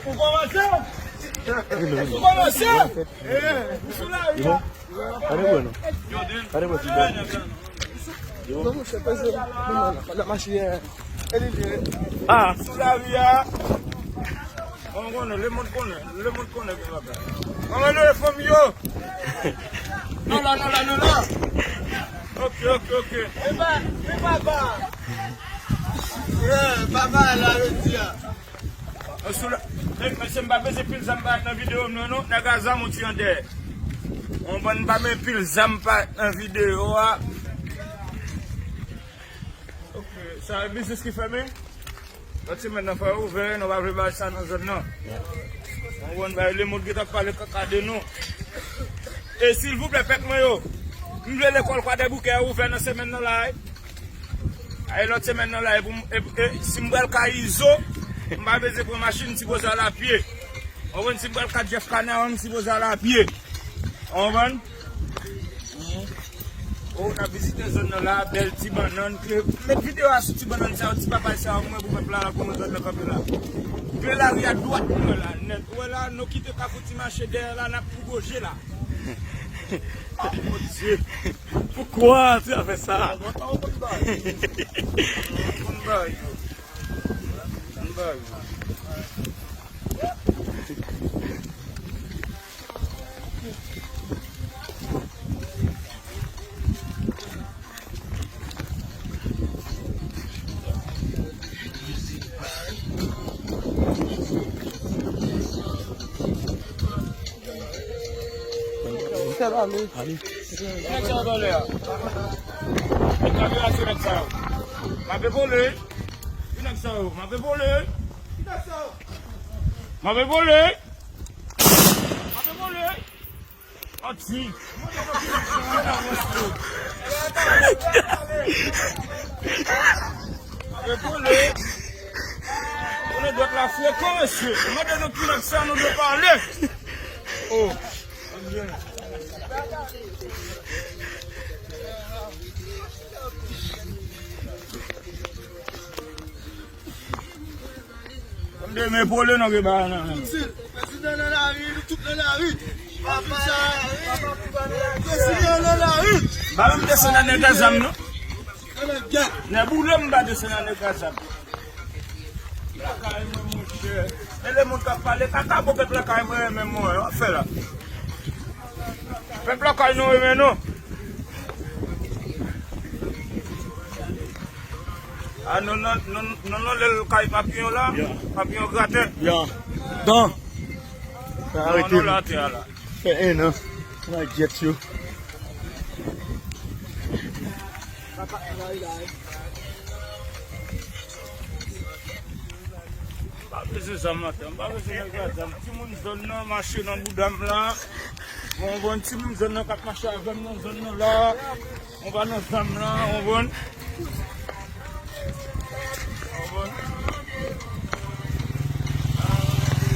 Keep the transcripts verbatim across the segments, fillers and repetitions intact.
Ou kòmanse? Ou kòmanse? Ou sou lari a? Gade bwè non. Gade bwè ti bwè. Non, monchè, peze. Non, non, non, mache, eh, e li, eh. Ah. Sou lari a. Mwen konnen, lemonn konnen, lemonn konnen ki bagay. Mwen rele fanmi yo. Non la, non la, non la. Ok, ok, ok. E ba, e baba. Yeah, baba la, yo di a. Sou la, men, mesye, m pa bezwen pil zam parèt nan videyo m nan, non. Nèg a zam ou ti an dèyè. Yon bann pa men pil zam parèt nan videyo a. Ok, sa e biznis ki fèmen? Lòt semèn nan fè ouvè, nou pa vle bay sa nan zòn nan. Yon bann bay lemonn ki t ap pale kaka de nou. E silvouplè, pèp mwen yo, m vle lekòl Kwadèboukè ouvè nan semèn nan la, wi. Ay, lòt semèn nan la, e pou m, e, e, si m pral kay Izo, m pa bezwen pran machin, m sipoze al apye. Ou konprann, si m pral kay Jeff Canard, m sipoze al apye. Ou konprann? Oh, n ap vizite zòn nan la, bèl ti bannann. Ke, met videyo a sou ti bannann sa yo, ti papay sa yo, mwen pou pèp la, la, pou mwen zòn nan kanpe la. Ke lari a dwat mwen la, nèt. Ou wè la, nou kite Kafou Ti Mache dèyè la, n ap pou goje la. Ah, mon Dieu. Pourquoi tu as fait ça? Konn bay yo. Konn bay yo. Misye pale. Ki nèg sa yo anlè a? Nèg sa yo, se nèg sa yo. M ape vole. Ki nèg sa yo? M ape vole. M ape vole. M ape vole. Anti. Mande dwèt la frekan, mesye. Mande nou ki nèg sa nou dwe pale. Oh. Mande men pole nan gen bagay nan men. Prezidan nan lari, nou tout nan lari. Prezidan nan lari. Ba m desann nan nèg a zam, non. Nèboule m pa desann nan nèg a zam. Lakay mwen, monchè. E lemonn k ap pale kaka, bon, pèp lakay mwen renmen mwen, w ap fè la. Pèp lakay nou renmen nou. Ah, non, non, non, non, non, lè l kay Papillon la, Papillon gratè. Ya. Don. Sa arete non, non, la, te a la. Fè en an. Mwen gyèt yo. M pa bezwen zam nan, m pa bezwen nèg la zam. Timoun zòn nan mache nan bouda m la. Bon, bon, timoun zòn nan k ap mache avè m nan zòn nan la. Mwen pa nan zam la, w konprann? W konprann?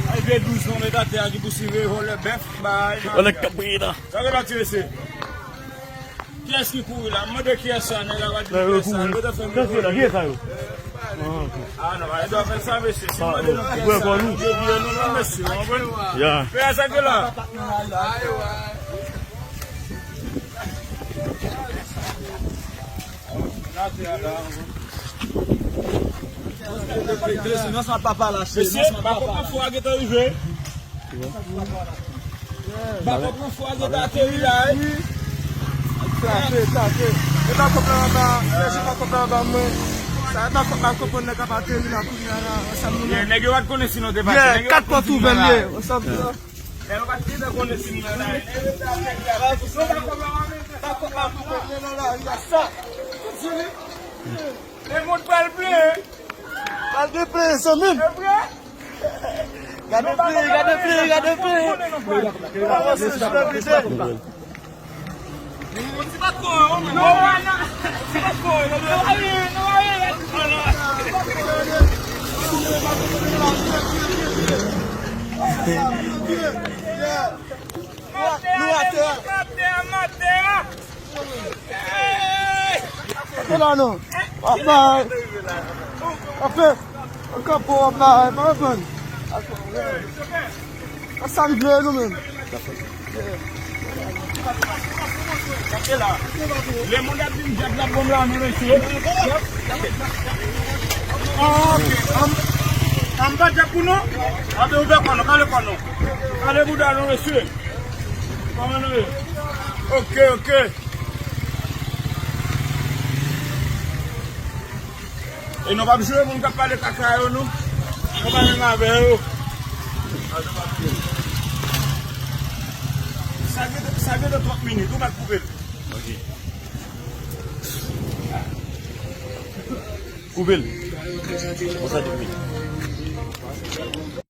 Ay, vye douz non, met atè a ki pou siveye vòlè bèf, bay. Vòlè k ap priye la. Sa gen la tire se. Kiyès ki kouri la? M mande kiyès sa, nèg la va di kiyès sa. Yo te fè m kouri. Kiyès sa yo? Ah, non, pa gen dwa fè sa, mesye. Si m mande nou kiyès sa, nou debliye nou, non, mesye. W konprann? Ya. Pè a sa gen la. Mesye, bakòp nan fò a gentan rive. Bakòp nan fò a gentan ateri la, wi. Tate, tate. E bakòp la anba, chèche bakòp la anba mwen. Sa e bakòp la, m konprann nèg ap ateri la kounye a la, ansanm nou. Nèg yo pa t konnen si nou te pase. Kat pòt ouvè l ye, ansanm nou. Nèg yo pa t gentan konnen si nou nan lari. Lemonn pral plen. Pral deplen, zanmi m. E vre? Gade plen, gade plen, gade plen. Avanse, jis nan pite. Nou atè a. Atè la non. W ap bay. W ap fè. An kanpo w ap bay. Pa konprann. Sa rive nou menm. Gade la. Lemonn ap vin djab la, bon la, nou mesye. Ah, ok. An, an pa djab pou nou? Anben, ouvè kò nou, kale kò nou. Kale bouda nou, mesye. Kòman nou ye? Ok, ok. E nou p ap jwe moun k ap pale kaka yo, non. Nou pa menm avè yo. Sa gen, sa gen de trant minit, ou pa koupe l. Ok. Koupe l. Konsa, trant minit.